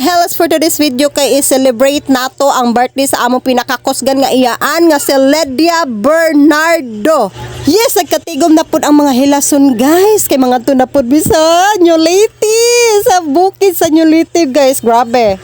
Helas, for today's video kay i-celebrate nato ang birthday sa among pinakakusgan nga iyaan nga si Lydia Bernardo. Yes, nagkatigom na pud ang mga hilason, guys. Kay mga na pud bisa New Leyte, sa bukid sa New Leyte, guys. Grabe.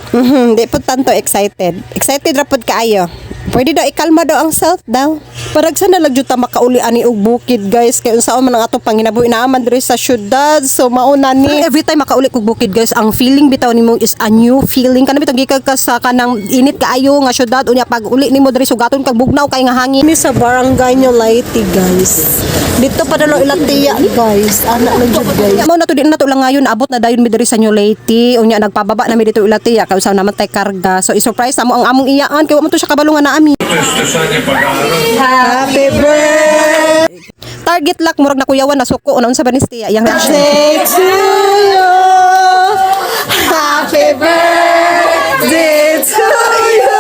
Di pud tanto excited. Excited ra pud kaayo. Pwede daw ikalma daw ang self daw. Parag sa na jud ta makauli ani og bukid, guys, kay unsaon man ang atong panginabuhi naaman diri sa syudad. So mauna ni every time makauli kog bukid, guys, ang feeling bitaw nimo is a new feeling. Kana bitong gikan ka sa kanang init kaayo nga syudad, unya pag uli nimo diri sugaton kag bugnaw kay nga hangin. Ni sa barangay New Leyte, guys. Dito pa dalo ilatiya, guys. Ana lang jud, guys. Mao na to, di na to lang ngayon abot na dayon mi diri sa New Leyte. Unya nagpababa na mi dito ilatiya kay usaw naman tay karga. So i-surprise na mo ang among iyaan kay wa man to siya kabalo nga naa mi. Happy birthday! Target lock, murag nakuyawan, nasuko una unsa ba ni Stia yang reaction. To you. Happy birthday to you.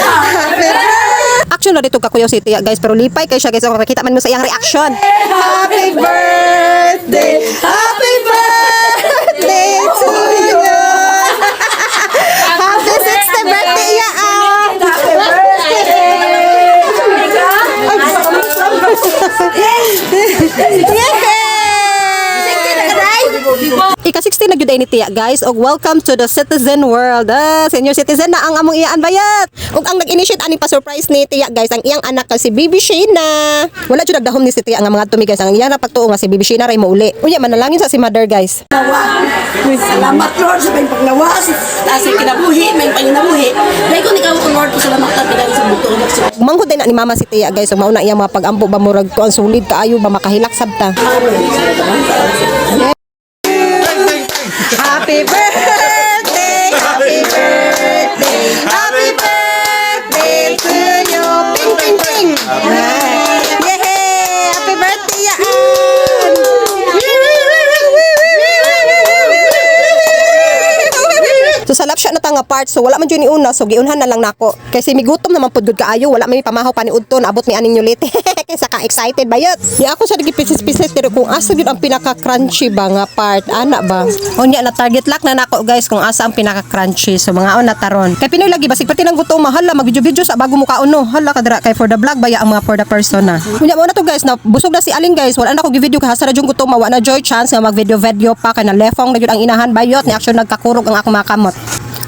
Happy birthday. Action na dito kakuyaw si Tia, guys, pero lipay kay siya, guys, ako makita man mo sa iyang reaction. Happy birthday! Happy birthday to you. Happy 60th birthday, iya ah. Happy birthday. Yay! Ika 16 na gyud ay ni Tia, guys, og welcome to the citizen world. Ah, senior citizen na ang among iyaan bayat. Ug ang nag-initiate ani pa surprise ni Tia, guys, ang iyang anak ka si Baby Sheena. Wala jud nagdahom ni si Tia nga mga tumi, guys. Ang iyang napagtuo nga si Baby Sheena ray mouli. Unya manalangin sa si mother, guys. Salamat, Lord, sa may paglawas. Sa kinabuhi, may panginabuhi. Dahil kung ikaw, Lord, salamat ka pinag sa buto. Manghod din na ni mama si Tia, guys. So mao na iyang mga pag-ampo ba, murag kuan, sulid kaayo ba, makahilak sabta. Happy birthday, happy birthday, happy birthday to you. Ping, ping, ping. Yay! Happy birthday, yaan! So sa lapsya na ta nga part, so wala man jud ni una, so giunhan na lang nako. Kasi migutom naman pud gud kaayo, wala may pamahaw pa ni udto, naabot mi aning ulit. Kaysa ka excited bayot. Di ako sa gipisis-pisis pero kung asa gyud ang pinaka crunchy ba nga part, ana ba? Unya na target lock na nako, guys, kung asa ang pinaka crunchy. So mga na taron. Kay Pinoy lagi basig pati nang gutom, hala mag-video-video sa bago mo kaon no. Hala kadra kay for the vlog baya ang mga for the person na. Unya mo na to, guys, na busog na si Aling, guys. Wala na ko gi-video kay hasa ra jud gutom, wa na joy chance nga mag-video video pa kay na lefong na jud ang inahan bayot ni action nagkakurog ang akong mga kamot.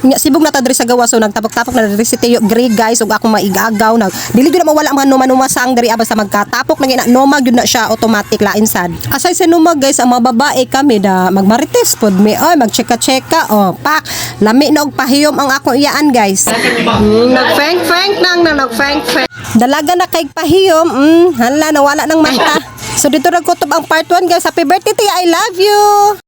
Nya sibog na ta diri sa gawa, so nagtapok-tapok na diri si Teo Gray, guys, ug akong maigagaw na dili gyud na mawala ang mga numa-numa sang diri basta magkatapok na gina noma gyud na siya automatic lain sad. Asay sa numa, guys, ang mga babae kami da magmarites pod mi oy, magcheka-cheka oh pak lami na og pahiyom ang akong iyaan, guys. Nagfeng feng nang na nagfeng feng. Dalaga na kay pahiyom, hala nawala ng mata. So dito nagkutob ang part 1, guys. Happy birthday, Tia. I love you.